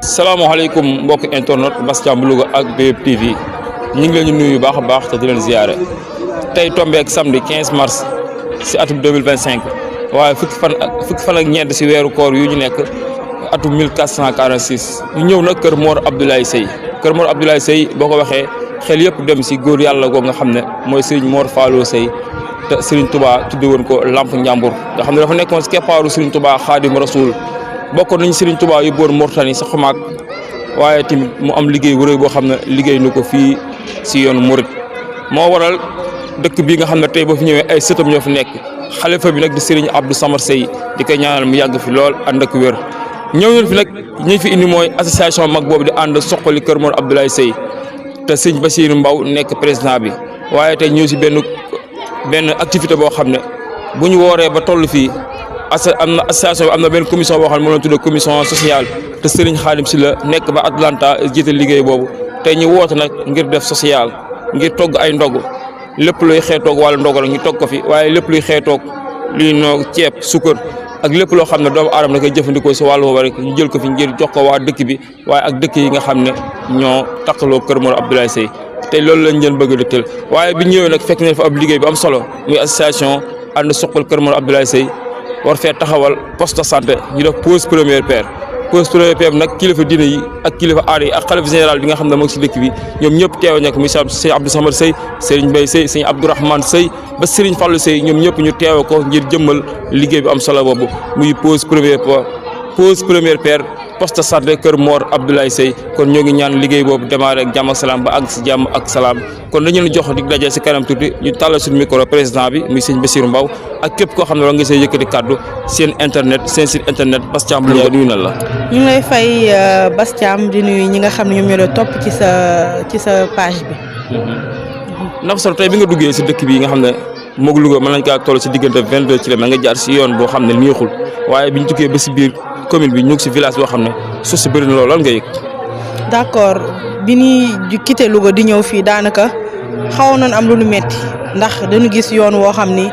salaamaaleykum mbokk internet Bass Thiam bu Louga ak BEP TV ñu ngi leen di nuyu baax a baax te di leen ziare tey tombé ak samedi 15 mars si atum 2025 waaye fukki fan ak ñeent si weeru koor yu ñu nekk atum 1446 ñu ñëw nag kër Mor Abdoulaye Seye kër Mor Abdoulaye Seye boo ko waxee xel yëpp dem si góor yàlla googu nga xam ne mooy Serigne Mor Fallou Seye te Serigne Touba tudde woon ko Lamp Njàmbur nga xam ne dafa nekkoon si keppaaru Serigne Touba Xaadim Rasul bokkoon nañu Serigne Touba yu boon Mourtani sa xumaag waaye tamit mu am liggéey bu rëy boo xam ne liggéey na ko fii si yoonu Mouride moo waral dëkk bii nga xam ne tey boo fi ñëwee ay sëtam ñoo fi nekk xalifa bi nag di Serigne Abdou Samad Seye di koy ñaanal mu yàgg fi lool ànd ak wér ñëw nañ fi nag ñi fi indi mooy association mag boobu di ànd soqali kër Mor Abdoulaye Seye te sëñ Bassirou Mbaw nekk président bi waaye tey ñëw si benn activité boo xam ne bu ñu wooree ba toll fii am na association bi am na benn commission boo xam ne moom la tuddee commission sociale te Serigne Khadim Sylla nekk ba Atlanta jiite liggéey boobu tey ñu woote nag ngir def social ngir togg ay ndog lépp luy xeetoog wàllu ndog la ñu togg ko fi waaye lépp luy xeetoog luy noo ceeb sukkër ak lépp loo xam ne doomu aadama da koy jëfandikoo si wàllu boobu rek ñu jël ko fi ngir jox ko waa dëkk bi waaye ak dëkk yi nga xam ne ñoo takkaloo kër Mor Abdoulaye Seye te loolu lañ leen bëgg a dëkkal waaye bi ñëwee nag fekk nañ fa ab liggéey bu am solo muy association ànd soqal kër Mor Abdoulaye Seye war fee taxawal poste de santé ñu def pose première pierre bi nag kilifa diine yi ak kilifa aada yi ak xalifa général bi nga xam ne moo ngi si dëkk bi ñoom ñëpp teew ñak muy sëñ Abdou Samad Seye Serigne Mbaye Seye sëñ Abdourahmane Seye ba Serigne Fallou Seye ñoom ñëpp ñu teew ko ngir jëmmal liggéey bi am solo boobu muy pose première pierre poste de santé kër Mor Abdoulaye Seye kon ñoo ngi ñaan liggéey boobu démarré ak jàmm ak salaam ba àgg si jàmm ak salaam kon dañu leen jox dig daje si kanam tuuti ñu tàllal suñu micro président bi muy sëñ Bassirou Mbaw ak képp koo xam ne war nga see yëkkati kàddu seen site internet Bass Thiam nuyu na la. ñu ngi lay fay Bass Thiam di nuyu ñi nga xam ne ñoom ñoo doon topp ci sa page bi. Nafa Sall tey bi nga duggee si dëkk bi nga xam ne moog Louga mën nañ kaa toll si diggante 22 kilomètres nga jaar si yoon boo xam ne neexul waaye biñ duggee ba si biir commune bi ñu ngi si village boo xam ne suuf si bëri na lool lan nga yëg. d'accord bi ñuy quitté Louga di ñëw fii daanaka xawoon nañ am lu nu metti ndax dañu gis yoon woo xam ni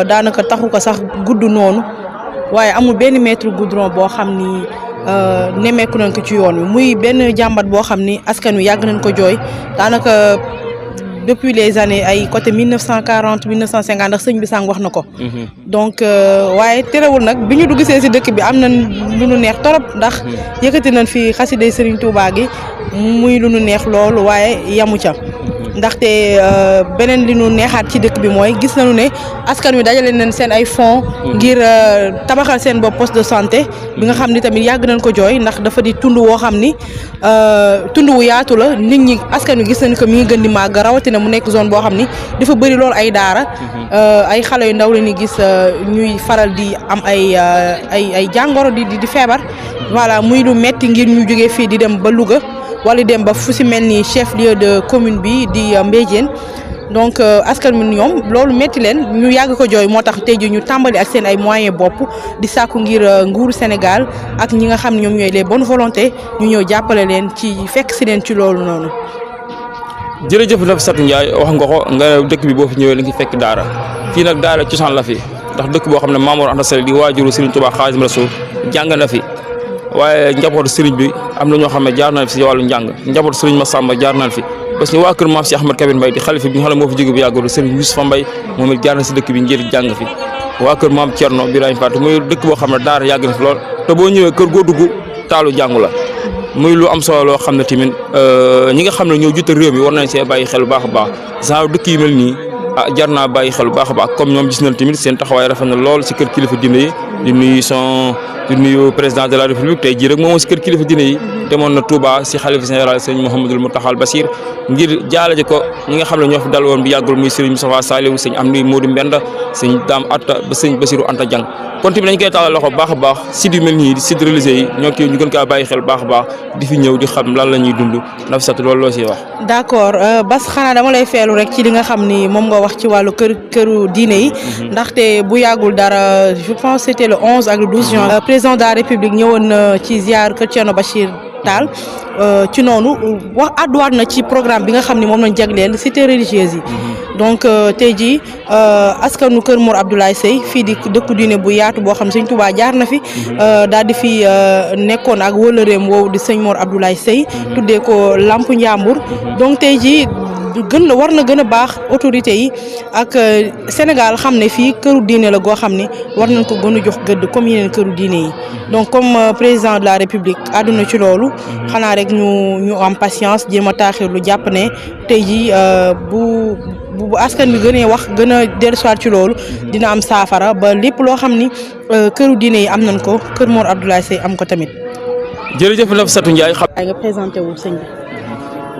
daanaka taxu ko sax gudd noonu waaye amul benn mètre goudron boo xam ni nemmeeku nañ ko ci yoon wi muy benn jàmbat boo xam ni askan wi yàgg nañ ko jooy daanaka depuis les années ay côté 1940 1950 ndax sëñ bi sàng wax na ko. donc waaye terewul nag bi ñu dugg see si dëkk bi am nañ lu nu neex torop ndax yëkkati nañ fi xaside Serigne Touba gi muy lu nu neex loolu waaye yamu ca. ndaxte beneen li nu neexaat ci dëkk bi mooy gis nañu ne askan wi dajale nañ seen ay fonds ngir tabaxal seen bopp poste de santé bi nga xam ni tamit yàgg nañ ko jooy ndax dafa di tund woo xam ni tund wu yaatu la nit ñi askan wi gis nañ ko mi ngi gën di màgg rawatina mu nekk zone boo xam ni dafa bëri loolu ay daara ay xale yu ndaw la ñuy gis ñuy faral di am ay jàngoro di feebar voilà muy lu metti ngir ñu jógee fii di dem ba Louga wala dem ba fu si mel ni chef lieu de commune bi di Mbédiène donc askan mi ñoom loolu métti leen ñu yàgg ko jooy moo tax tey ji ñu tàmbali ak seen ay moyens bopp di sàkku ngir nguuru Sénégal ak ñi nga xam ne ñoom ñooy les bonnes volontés ñu ñëw jàppale leen ci fekk si leen ci loolu noonu. jërëjëf Nafissatou Ndiaye wax nga ko nga dëkk bi boo fi ñëwee la ngi fekk daara fii nag daara cosaan la fi ndax dëkk boo xam ne Maam Mor Anta Sali di waajuru Serigne Touba Xaadimu Rasuul jàng na fi. waaye njabootu Serigne bi am na ñoo xam ne jaar nañ fi si wàllu njàng njabootu Serigne Massamba jaar nañ fi parce que waa kër maam si Ahmed Kabir Mbaye di xalifa bi nga xam ne moo fi jóge bu yàggul Serigne Youssoufa Mbaye moom it jaar na si dëkk bi ngir jàng fi waa kër maam Thierno Birahim Fatou muy dëkk boo xam ne daara yàgg na fi lool te boo ñëwee kër goo dugg taalu jàngu la muy lu am solo loo xam ne tamit ñi nga xam ne ñoo jiite réew mi war nañ see bàyyi xel bu baax a baax genre dëkk yi mel nii jar naa bàyyi xel bu baax a baax comme ñoom gis nañ tamit seen taxawaay rafet na lool si kër kilifa diine yi di nuyu président de la république tey jii rek moom si kër kilifa diine yi demoon na Touba si xalifa général sëñ Mouhamadul Mountakha Bassir ngir jaalaje ko ñi nga xam ne ñoo fi dal woon bi yàggul muy Serigne Moustapha Saliou sëñ Amdi Modou Mbenda sëñ Dame Atta ba sëñ Bassirou Anta Diang kon tamit dañ koy tàllal loxo baax a baax site yu mel nii site religieux yi ñoo kii ñu gën kaa bàyyi xel baax a baax di fi ñëw di xam lan la ñuy dund Nafissatou loolu loo siy wax. d'accord Bass xanaa dama lay feelu rek ci li nga xam ni moom nga wax ci wàllu këru diine yi ndaxte bu yàggul dara je pense c'était le 11 ak le 12 juin président de la république ñëwoon na ci ziar kër Thierno Bachir Tall ci noonu wax àdduwaat na ci programme bi nga xam ne moom lañ jagleel cité religieuse yi. donc tey jii askanu Kër Mor Abdoulaye Seye fii di dëkku diine bu yaatu boo xam sëñ Touba jaar na fi daal di fi nekkoon ak wëllëreem woowu di sëñ Mor Abdoulaye Seye tuddee ko Lamp Njàmbur donc tey jii war na gën a baax autorité yi ak Sénégal xam ne fii këru diine la goo xam ne war nañ ko gën a jox gëdd comme yeneen këru diine yi donc comme président de la République àdduna ci loolu xanaa rek ñu am patience jéem a taaxirlu jàpp ne tey jii bu askan bi gënee wax gën a dellusiwaat ci loolu dina am saafara ba lépp loo xam ni këru diine yi am nañ ko Kër Mor Abdoulaye Seye am ko tamit. jërëjëf Nafissatou Ndiaye. nga présenté wu sëñ bi.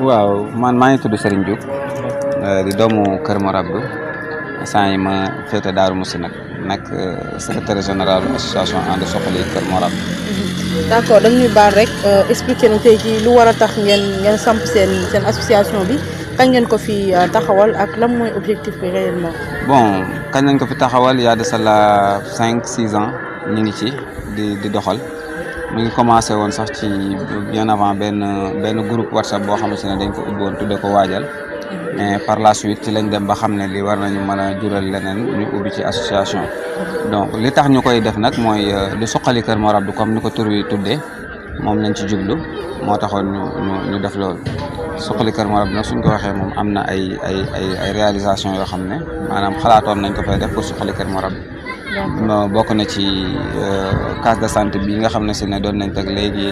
waaw man maa ngi tudd Serigne Diouf di doomu Kër Mor Abdou saa yi ma féete Daaru Musi nag secrétaire général association ànd soxali Kër Mor Abdou. d'accord dañuy baal rek expliquer na tey jii lu war a tax ngeen samp seen association bi kañ ngeen ko fi taxawal ak lan mooy objectif bi réellement. bon kañ lañ ko fi taxawal y a de cela 5-6 ans ñu ngi ci di doxal. mu ngi commencé woon sax ci bien avant benn groupe WhatsApp boo xamante ne dañ ko ubbi woon tudde ko waajal mais par la suite ci lañ dem ba xam ne li war nañu mën a jural leneen ñu ubbi ci association donc li tax ñu koy def nag mooy lu suqali Kër Mor Abdou comme ni ko tur wi tuddee moom lañ ci jublu moo taxoon ñu def loolu suqali Kër Mor Abdou nag suñ ko waxee moom am na ay réalisation yoo xam ne maanaam xalaatoon nañ ko fay def pour suqali Kër Mor Abdou bokk na ci case de santé bi nga xam ne si ne doon nañ teg léegi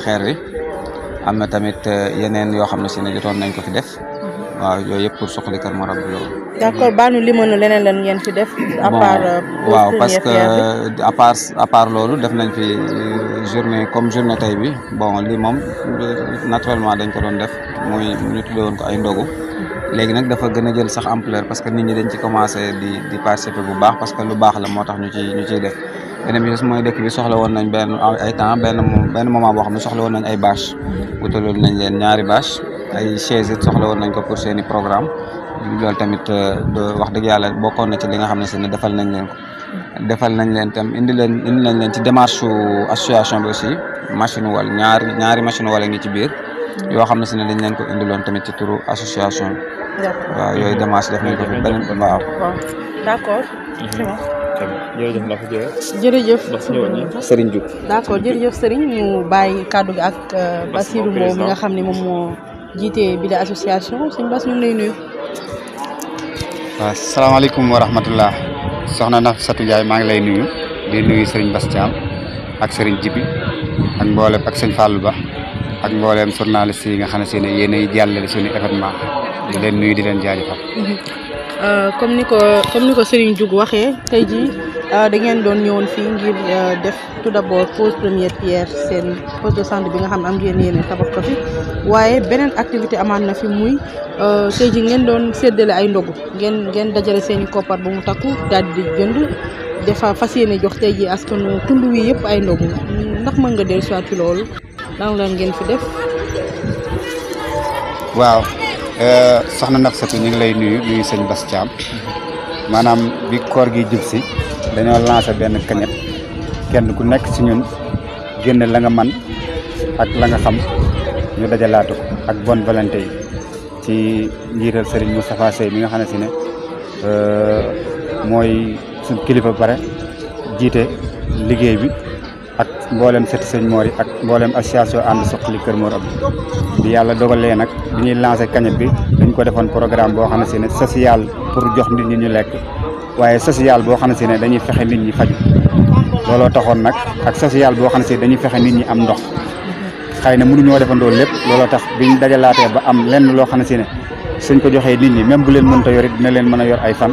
xeer wi am na tamit yeneen yoo xam ne si ne jotoon nañ ko fi def waaw yooyu yëpp pour suqali Kër Mor Abdou loolu. d'accord baa ñu limoon leneen lan ngeen fi def. à part waaw parce que à part loolu def nañ fi journée comme journée tey bi bon lii moom naturellement dañ ko doon def muy ñu tuddee woon ko ay ndogu. léegi nag dafa gën a jël sax ampleur parce que nit ñi dañ ci commencé di participer bu baax parce que lu baax la moo tax ñu ciy def beneen bi mooy dëkk bi soxla woon nañ ay temps benn moment boo xam ne soxla woon nañ ay bâche wutaloon nañ leen ñaari bâche ay chaise it soxla woon nañ ko pour seeni programme loolu tamit wax dëgg yàlla bokkoon na ci li nga xam ne si ne defal nañ leen ko defal nañ leen tam indi nañ leen ci démarche association bi aussi machine wal ñaari machine wala ngi ci biir yoo xam ne si ne dañ leen ko indiloon tamit ci turu association bi. d'accord waaw yooyu démarche def nañ ko fi beneen waaw. d'accord. jërëjëf Ndafa jërëjëf Serigne Diouf. d'accord jërëjëf Serigne ñu bàyyi kàddu gi ak Bassirou Mbow mi nga xam ne moom moo jiite bi de association sëñ Bass ñu ngi lay nuyu. waaw salaamaaleykum wa rahmatullah soxna Nafissatou Ndiaye maa ngi lay nuyu di nuyu Serigne Bass Thiam ak Serigne Djibi ak mboolem ak sëñ Fallou Ba ak mboolem journaliste yi nga xam ne si ne yéen ay jàllale suñu événement di leen nuyu di leen jaajëfal. comme ni ko Serigne Diouf waxee tey jii da ngeen doon ñëwoon fii ngir def tout d'abord pose première pierre seen poste de santé bi nga xam ne am ngeen yéene tabax ko fi waaye beneen activité amaat na fi muy tey jii ngeen doon séddale ay ndogu ngeen dajale seen i koppar ba mu takku daal di jënd dafa fas yéene jox tey jii askanu tund wi yëpp ay ndogu ndax mën nga dellusiwaat ci loolu lan la ngeen fi def. waaw soxna Nafissatou ñu ngi lay nuyu sëñ Bass Thiam maanaam bi koor gi jub si dañoo lancé benn cagnotte kenn ku nekk ci ñun génn la nga man ak la nga xam ñu dajalaatu ko ak bonne volonté yi ci njiital Serigne Moustapha Seye mi nga xam ne si ne mooy suñ kilifa ba pare jiite liggéey bi ak mboolem sëti sëñ Mor yi ak mboolem association ànd suqali Kër Mor Abdou bi yàlla dogalee nag bi ñuy lancé cagnotte bi dañ ko defoon programme boo xam ne si ne social pour jox nit ñi ñu lekk waaye social boo xam ne si ne dañuy fexe nit ñi faju looloo taxoon nag ak social boo xam ne si dañuy fexe nit ñi am ndox xëy na mënuñoo defandoo lépp looloo tax biñ dajalaatee ba am lenn loo xam ne si ne suñ ko joxee nit ñi même bu leen mënta yor it dina leen mën a yor ay fan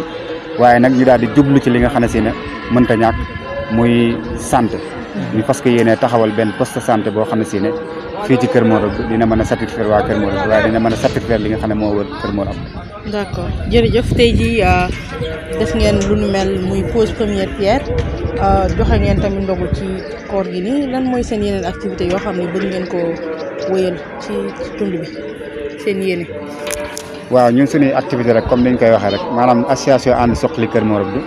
waaye nag ñu daal di jublu ci li nga xam ne si ne mënta ñàkk muy santé ñu parce que yéene taxawal benn poste de santé boo xam ne si ne fii ci Kër Mor Abdou dina mën a satisfaire waa Kër Mor Abdou waaye dina mën a satisfaire li nga xam ne moo wër Kër Mor Abdou. d'accord jërëjëf tey jii def ngeen lu nu mel muy pose première pierre joxe ngeen tamit ndogu ci koor gi nii lan mooy seen yeneen activité yoo xam ne bëgg ngeen ko wéyal ci tund bi seen yéene. waaw ñun suñuy activité rek comme niñ koy waxee rek maanaam association ànd suqali Kër Mor Abdou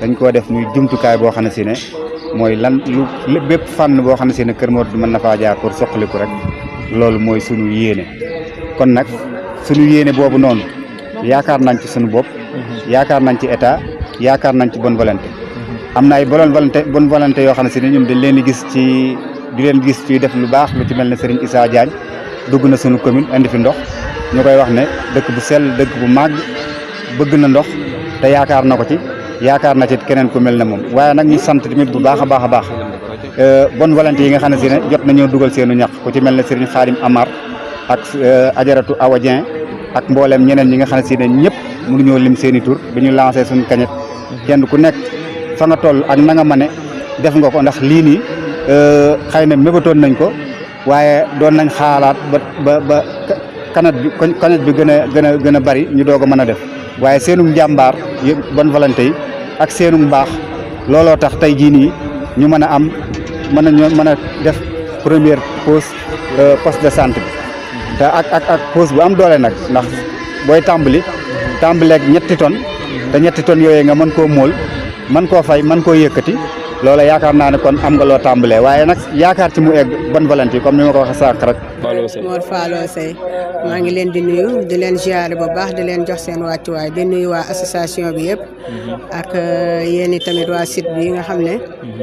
dañ koo def muy jumtukaay boo xam ne si ne mooy lan lu bépp fànn boo xam ne si ne Kër Mor mën na faa jaar pour soqaliku rek loolu mooy sunu yéene kon nag sunu yéene boobu noonu yaakaar nañ ci sunu bopp yaakaar nañ ci état yaakaar nañ ci bonne volonté am na ay bonne volonté yoo xam ne si ne ñun dañ leen di gis ci def lu baax lu ci mel ne Serigne Issa Diagne dugg na sunu commune indi fi ndox ñu koy wax ne dëkk bu sell dëkk bu màgg bëgg na ndox te yaakaar na ko ci yaakaar na ci keneen ku mel ne moom waaye nag ñu sant tamit bu baax a baax bonne volonté yi nga xam ne si ne jot nañoo dugal seenu ñax ku ci mel ne Serigne Khadim Amar ak Ajaratu Awa Dieng ak mboolem ñeneen ñi nga xam ne si ne ñëpp mënuñoo lim seen i tur bi ñu lancé suñu kañet kenn ku nekk fa nga toll ak na nga mane def nga ko ndax lii nii xëy na mébatoon nañ ko waaye doon nañ xaalaat ba kanet bi gën a bari ñu doog a mën a def waaye seenum njàmbaar bonne volonté yi ak seenum mbaax looloo tax tey jii nii ñu mën a mën a def première poste de santé bi te ak poste bu am doole nag ndax booy tàmbaleeg 3 tonnes te 3 tonnes yooyu nga mën koo móol mën koo fay mën koo yëkkati loola yaakaar naa ne kon am nga loo tàmbalee waaye nag yaakaar ci mu egg bonne volonté comme ni ma ko waxee sànq rek. Mor Fallou Seye maa ngi leen di nuyu di leen ziare bu baax di leen jox seen wàccuwaay di nuyu waa association bi yëpp ak yéen i tamit waa site bi nga xam ne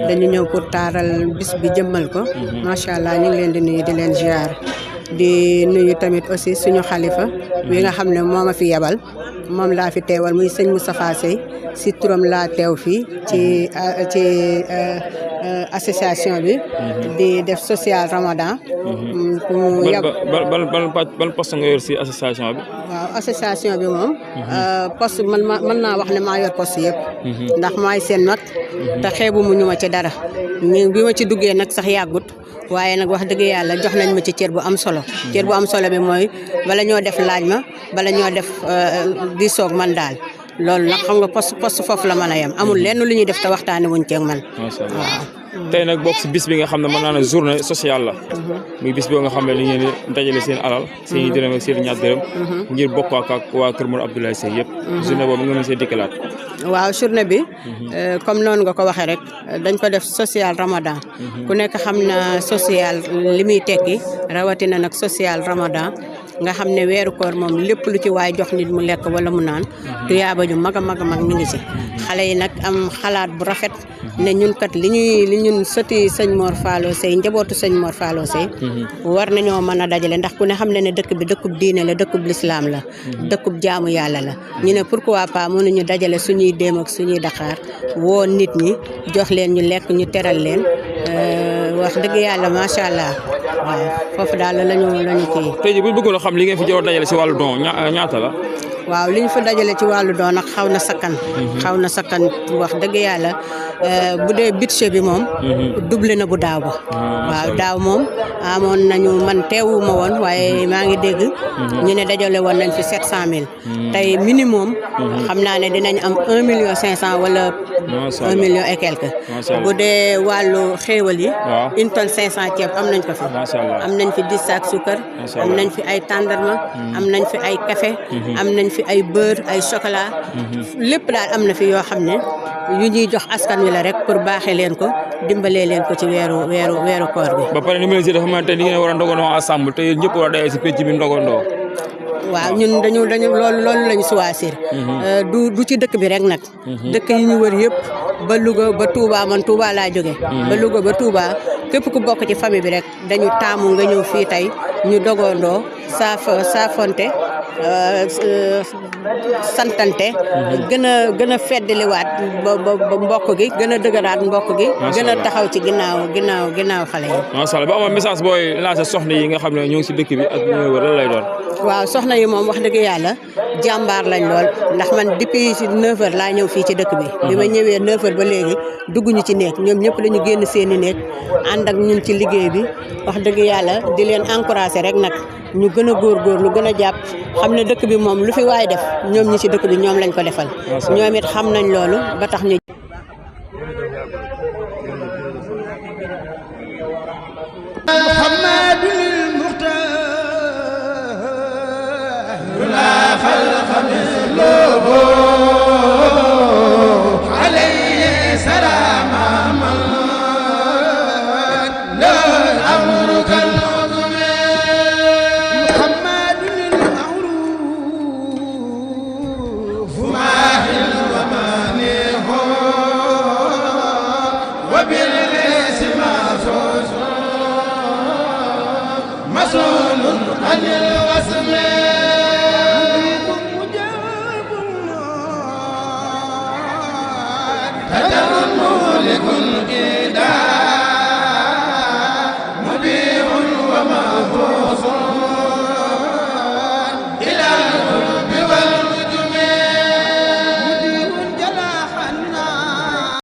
dañu ñëw pour taaral bis bi jëmmal ko macha allah ñu ngi leen di nuyu di leen ziare di nuyu tamit aussi suñu xalifa bi nga xam ne moo ma fi yebal moom laa fi teewal muy sëñ Moustapha Seye si turam laa teew fii ci association bi di def social Ramadan. ban poste nga yor si association bi. waaw association bi moom. poste mën naa wax ne maa yor poste yëpp. ndax maay seen mag. te xeebu mu ñu ma ci dara. bi ma ci duggee nag sax yàggut. waaye nag wax dëgg yàlla jox nañ ma ci cër bu am solo. cër bu am solo bi mooy bala ñoo def laaj ma bala ñoo def di soog man daal. loolu nag xam nga poste foofu la mën a yem amul lenn lu ñuy def te waxtaane wuñ ceeg man. macha allah tey nag bokk si bis bi nga xam ne mën naa ne journée sociale la. muy bis boo nga xam ne li ngeen di dajale seen alal. seen i dërëm ak seen i ñaar dërëm. ngir bokk ak waa Kër Mor Abdoulaye Seye yëpp. journée boobu nga mën see dikkalaat. waaw journée bi. comme noonu nga ko waxee rek dañ ko def social Ramadan. ku nekk xam na social li muy tekki rawatina nag social Ramadan. nga xam ne weeru koor moom lépp lu ci waay jox nit mu lekk wala mu naan tuyaaba ju mag a mag a mag mi ngi ci xale yi nag am xalaat bu rafet ne ñun kat li ñun sëti sëñ Mor Fallou Seye njabootu sëñ Mor Fallou Seye war nañoo mën a dajale ndax ku ne xam ne dëkk bi dëkkub diine la dëkkub lislaam la dëkkub jaamu yàlla la ñu ne pourquoi pas mënuñu dajale suñuy déem ak suñuy daqaar woo nit ñi jox leen ñu lekk ñu teral leen wax dëgg yàlla macha allah waaw foofu daal lañu kii. tey jii bu ñu bëggoon a xam li ngeen fi jot a dajale si wàllu don ñaata la. waaw li ñu fa dajale ci wàllu don nag xaw na sakkan wax dëgg yàlla bu dee budget bi moom. doublé na bu daaw ba. waaw daaw moom amoon nañu man teewuma woon waaye maa ngi dégg. ñu ne dajale woon nañ fi 700000. tey minimum. xam naa ne dinañ am 1,500,000 wala. 1 million et quelque. bu dee wàllu xéewal yi. 1 tonne 500 ceeb am nañ ko fi. am nañ fi 10 sacs suukar. am nañ fi ay tàndarma. am nañ fi ay café. am nañ fi ay beurre ay chocolat. lépp daal am na fi yoo xam ne yu ñuy jox askan wi la rek pour baaxee leen ko dimbalee leen ko ci weeru koor bi. ba pare numéro dafa mel ni ngeen war a ndogandoo ensemble te yéen ñëpp war a dayoo si penc bi ndogandoo. waaw ñun dañu loolu lañu choisir. du ci dëkk bi rek nag. dëkk yi ñu wër yëpp ba Louga ba Touba man Touba laa jóge ba Louga ba Touba képp ku bokk ci famille bi rek dañu taamu nga ñëw fii tey ñu dogandoo saafonte santante. gën a feddaliwaat ba mbokk gi gën a dëgëraat mbokk gi. gën a taxaw ci ginnaaw xale yi. macha allah ba amoon message booy lancé soxna yi nga xam ne ñoo ngi si dëkk bi ak ñoo wër lan lay doon. waaw soxna yi moom wax dëgg yàlla jàmbaar lañ lool ndax man depuis 9h laa ñëw fii ci dëkk bi. bi ma ñëwee 9h ba léegi dugguñu ci néeg ñoom ñëpp dañu génn seeni néeg ànd ak ñun ci liggéey bi wax dëgg yàlla di leen encouragé rek nag ñu gën a góorgóorlu gën a jàpp xam ne dëkk bi moom lu fi waay def ñoom ñi ci dëkk bi ñoom lañ ko defal. ñoom it xam nañ loolu ba tax ñu. عليه سلام من تدر مولك